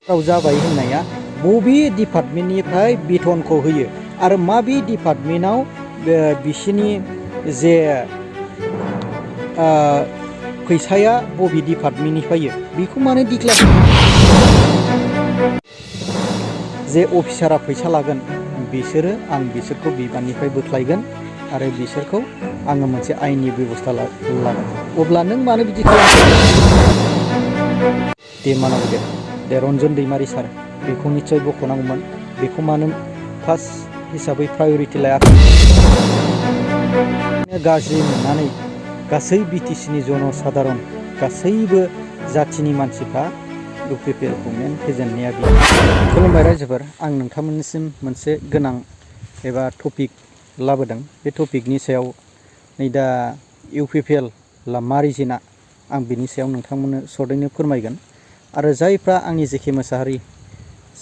जाबाय होननाया बबे डिपार्टमेन्टनिफ्राय बेथनखौ होयो आरो माबे डिपार्टमेन्टआव बिसोरनि जे फैसाया बबे डिपार्टमेन्टनिफ्राय फैयो बेखौ माने डिक्लेयार जे अफिसारा फैसा लागोन बिसोरो आं बिसोरखौ बिबाननिफ्राय बोख्लायगोन आरो बिसोरखौ आङो मोनसे आयेननि बेबस्था लागोन। अब्ला नों मानो बिदि खालामो? दे मानांगौ दे रन्जन दैमारि सार बेखौ निस्सय बख'नांगौमोन। बेखौ मानो फार्स्ट हिसाबै प्रायरिटि लायाखै? गाज्रि मोननानै गासै बिटिसिनि जनसाधारन गासैबो जाथिनि मानसिफ्रा UPPLखौ मेन फेजेननाया बेनो। खुलुमबाय रायजोफोर, आं नोंथांमोननिसिम मोनसे गोनां एबा टपिक लाबोदों। बे टपिकनि सायाव नै दा UPPL मारै जेना आं बिनि सायाव नोंथांमोननो सर्टैनो फोरमायगोन। आरो जायफ्रा आंनि जेके मोसाहारि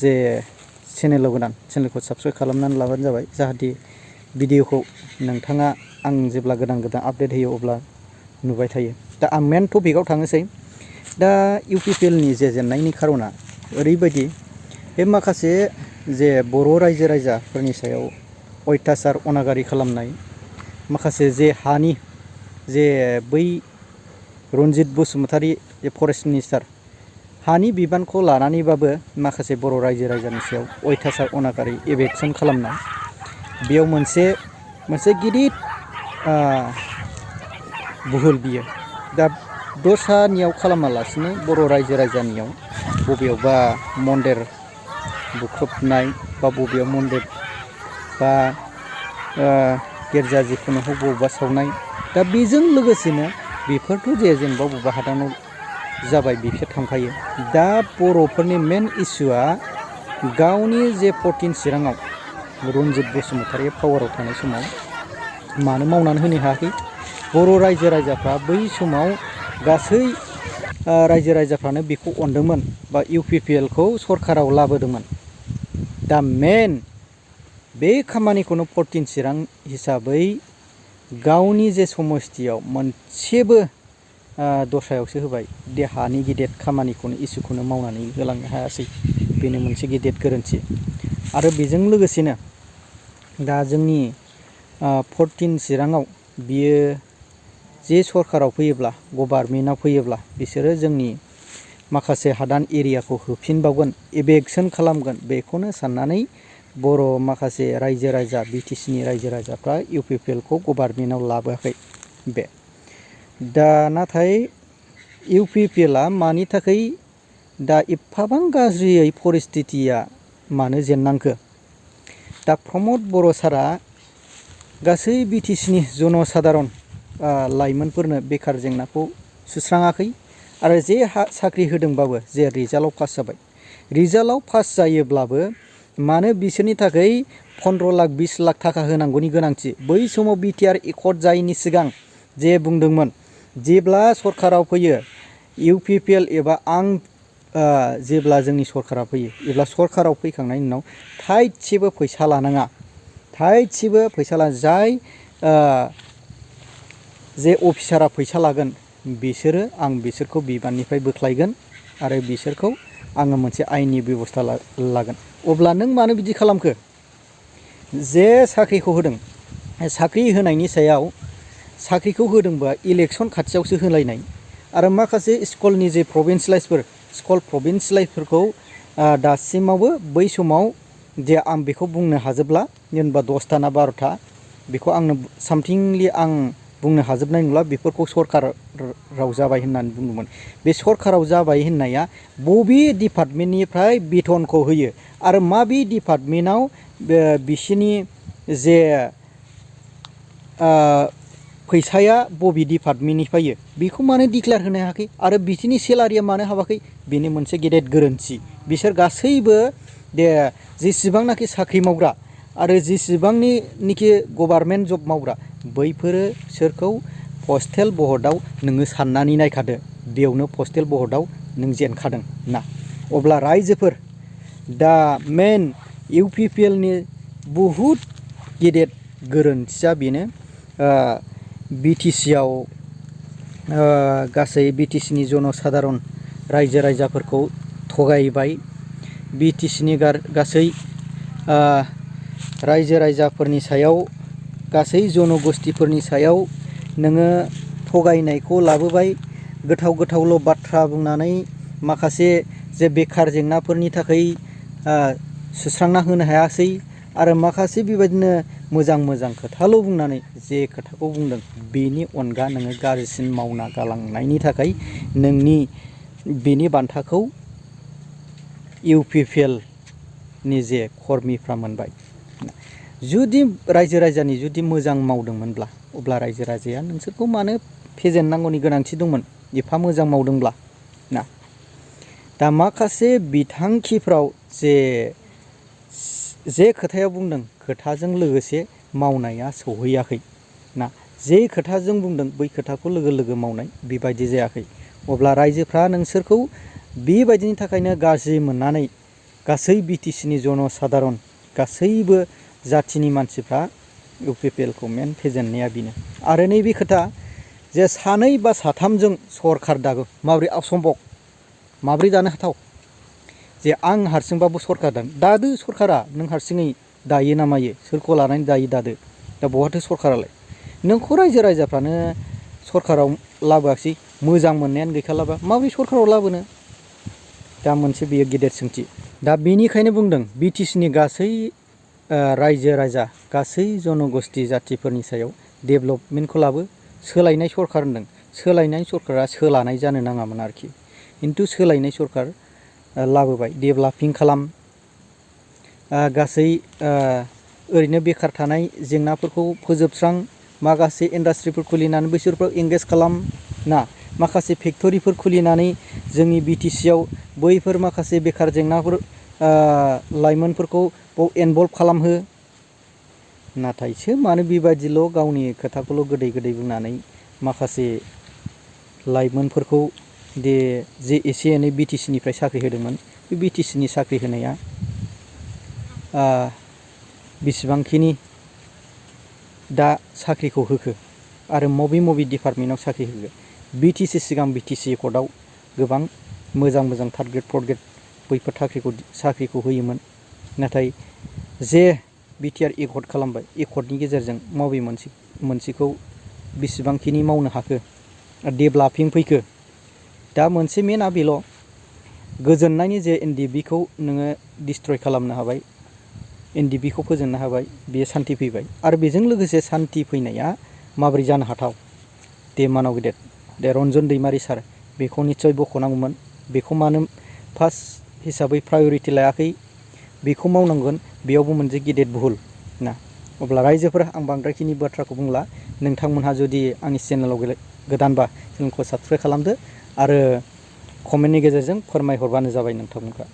जे चेनेलाव गोदान चेनेलखौ साबस्क्राइब खालामनानै लाबानो जाबाय, जाहाथे भिडिअखौ नोंथाङा आं जेब्ला गोदान आपडेट होयो अब्ला नुबाय थायो। दा आं मेन टपिकआव थांनोसै। दा UPPLनि जे जेननायनि खार'ना ओरैबायदि, बे माखासे जे बर' रायजो राजाफोरनि सायाव अयथासार अनागारि खालामनाय, माखासे जे हानि जे बै रन्जित बसुमतारी जे फरेस्ट मिनिस्टार, हानि बिबानखौ लानानैबाबो माखासे बर' रायजो राजानि सायाव अयथासार अनागारि एभेक्सन खालामनाय, बेयाव मोनसे गिदिर भुल बियो। दा दस्रानियाव खालामालासिनो बर' रायजो राजानियाव बबेयावबा मन्दिर बुख्रुबनाय बा बबेयाव मन्दिर बा गिर्जा जिखुनु हक बबेबा सावनाय, दा बेजों लोगोसेनो बेफोरथ' जेनेबा बबेबा हादानाव जाबाय बिसोर थांफायो। दा बर'फोरनि मेन इसुआ गावनि जे 14 चिराङाव रन्जित बसुमतारी पावाराव थानाय समाव मानो मावनानै होनो हायाखै? बर' रायजो राजाफ्रा बै समाव गासै रायजो राजाफ्रानो बेखौ अनदोंमोन बा UPPLखौ सरकाराव लाबोदोंमोन। दा मेन बे खामानिखौनो 14 चिरां हिसाबै गावनि जे समस्थियाव मोनसेबो दस्रायावसो होबाय। देहानि गिदिर खामानिखौनो इसुखौनो मावनानै होलांनो हायासै, बेनो मोनसे गिदिर गोरोन्थि। आरो बेजों लोगोसेनो दा जोंनि 14 चिराङाव बियो जे सरकाराव फैयोब्ला, गभार्नमेन्टआव फैयोब्ला बिसोरो जोंनि माखासे हादान एरियाखौ होफिनबावगोन, एभेक्सन खालामगोन, बेखौनो साननानै बर' माखासे रायजो राजा बिटिसिनि रायजो राजाफ्रा UPPLखौ गभार्नमेन्टआव लाबोआखै। बे दा नाथाय UPPLआ मानि थाखाय दा एफाबां गाज्रियै परिस्थितिया मानो जेननांखो? दा प्रमद बर' सारा गासै बिटिसिनि जनसाधारन लाइमोनफोरनो बेखार जेंनाखौ सुस्राङाखै। आरो जे साख्रि होदोंबाबो जे रिजाल्टआव पास जाबाय, रिजाल्टआव पास जायोब्लाबो मानो बिसोरनि थाखाय 15 लाख 20 लाख थाखा होनांगौनि गोनांथि? बै समाव BTR एकर्ड जायैनि सिगां जे बुंदोंमोन, जेब्ला सरकाराव फैयो UPPL एबा आं जेब्ला जोंनि सरकारा फैयो, एब्ला सरकाराव फैखांनायनि उनाव थाइसेबो फैसा लानाङा, थाइसेबो फैसा जाय जे अफिसारा फैसा लागोन आं बिसोरखौ बिबाननिफ्राय बोख्लायगोन आरो बिसोरखौ आङो मोनसे आयेननि बेबस्था लागोन। अब्ला नों मानो बिदि खालामखो? जे साख्रिखौ होदों, साख्रि होनायनि सायाव साख्रिखौ होदोंबा इलेक्सन खाथियावसो होलायनाय, आरो माखासे स्कुलनि जे प्रभिन्सियेलाइजफोरखौ दासिमावबो बै समाव जे आं बेखौ बुंनो हाजोबला, जेनेबा 10था ना 12था, बेखौ आंनो सामथिंलि आं बुंनो हाजोबनाय नंला। बेफोरखौ सरकाराव जाबाय होननानै बुंदोंमोन। बे सरकाराव जाबाय होननाया बबे डिपार्टमेन्टनिफ्राय बेथनखौ होयो आरो माबे डिपार्टमेन्टआव बिसोरनि जे फैसाया बबे डिपार्टमेन्टनिफ्राय फैयो बेखौ मानो डिक्लेयार होनो हायाखै? आरो बिसोरनि सेलारिया मानो हाबाखै? बेनो मोनसे गेदेर गोरोन्थि। बिसोर गासैबो जेसेबांनाखि साख्रि मावग्रा आरो जेसेबांनिखि गभार्नमेन्ट जब मावग्रा, बैफोरो सोरखौ पस्टेल बर्डआव नोङो साननानै नायखादो, बेयावनो पस्टेल बर्डआव नों जेनखादों ना। अब्ला रायजोफोर, दा मेन UPPLनि बहुद गेदेर गोरोन्थिया बेनो, BTCआव गासै BTCनि जनसाधारन रायजो राजाफोरखौ थगायबाय BTCनि गासै रायजो राजाफोरनि सायाव गासै जनगोष्ठीफोरनि सायाव नोङो थगायनायखौ लाबोबाय गोथाव गोथावल' बाथ्रा बुंनानै माखासे जे बेखार जेंनाफोरनि थाखाय सुस्रांना होनो हायासै आरो माखासे बेबायदिनो मोजां मोजां खोथाल' बुंनानै जे खोथाखौ बुंदों बेनि अनगा नोङो गाज्रिसिन मावना गालांनायनि थाखाय नोंनि बेनि बान्थाखौ UPPL नि जे कर्मिफ्रा मोनबाय। जुदि रायजो राजानि जुदि मोजां मावदोंमोनब्ला अब्ला रायजो राजाया नोंसोरखौ मानो फेजेननांगौनि गोनांथि दंमोन एफा मोजां मावदोंब्ला ना। दा माखासे बिथांखिफ्राव जे खोथायाव बुंदों खोथाजों लोगोसे मावनाया सौहैयाखै ना, जे खोथाजों बुंदों बै खोथाखौ लोगो लोगो मावनाय बेबायदि जायाखै। अब्ला रायजोफ्रा नोंसोरखौ बेबायदिनि थाखायनो गाज्रि मोननानै गासै BTCनि जनसाधारन गासैबो जाथिनि मानसिफ्रा UPPL खौ मेन फेजेननाया बेनो। आरो नैबे खोथा जे सानै बा साथामजों सरखार दागो माबोरै असम्भब, माबोरै दानो हाथाव जे आं हारसिंबाबो सरखार दादो सरखारा नों हारसिङै दायो ना मायो, सोरखौ लानानै दायो दादो। दा बहाथो सरखारालाय, नोंखौ रायजो राजाफ्रानो सरखाराव लाबोआखिसै, मोजां मोननायानो गैखालाबा माबोरै सरखाराव लाबोनो। दा मोनसे बेयो गेदेर सोंथि। दा बेनिखायनो बुंदों BTCनि गासै रायजो राजा गासै जनगोष्ठी जाथिफोरनि सायाव डेभेलपमेन्टखौ लाबो, सोलायनाय सरखार होनदों। सोलायनाय सरखारा सोलानाय जानो नाङामोन आरोखि, खिन्थु सोलायनाय सरखार लाबोबाय। डेभेलपिं खालाम, गासै ओरैनो बेखार थानाय जेंनाफोरखौ फोजोबस्रां, माखासे इन्डास्ट्रिफोर खुलिनानै बैसोरखौ एंगेज खालाम ना, माखासे फेक्टरिफोर खुलिनानै जोंनि BTCआव बैफोर माखासे बेखार जेंनाफोर लाइमोनफोरखौ इनभल्भ खालामहो। नाथायसो मानो बेबायदिल' गावनि खोथाखौल' गोदै गोदै बुंनानै माखासे लाइमोनफोरखौ जे एसे एनै BTCनिफ्राय साख्रि होदोंमोन बे BTCनि साख्रि होनाया बेसेबांखिनि दा साख्रिखौ होखो आरो मबे डिपार्टमेन्टआव साख्रि होखो। BTC सिगां BTC एकर्डआव गोबां मोजां मोजां थार्ड ग्रेड फर्थ ग्रेड बैफोर साख्रिखौ होयोमोन। नाथाय जे BTR एकर्ड खालामबाय, एकर्डनि गेजेरजों मबे मोनसेखौ बेसेबांखिनि मावनो हाखो, डेभेलपिं फैखो। दा मोनसे मेना बेल' गोजोननायनि जे NDB खौ नोङो डिस्ट्रय खालामनो हाबाय, NDB खौ फोजोबनो हाबाय, बेयो सान्थि फैबाय। आरो बेजों लोगोसे सान्थि फैनाया माबोरै जानो हाथाव, दे मानाव गेदेर दे रन्जन दैमारि सार बेखौ निस्सय बख'नांगौमोन। बेखौ मानो फार्स्ट हिसाबै प्रायरिटि लायाखै, बेखौ मावनांगोन। बेयावबो मोनसे गेदेर भुल ना। अब्ला रायजोफोरा आं बांद्रायखिनि बाथ्राखौ बुंला। नोंथांमोनहा जुदि आंनि चेनेलाव गोदानबा चेनेलखौ साबस्क्राइब खालामदो आरो कमेन्टनि गेजेरजों फोरमायहरबानो जाबाय नोंथांमोनहा।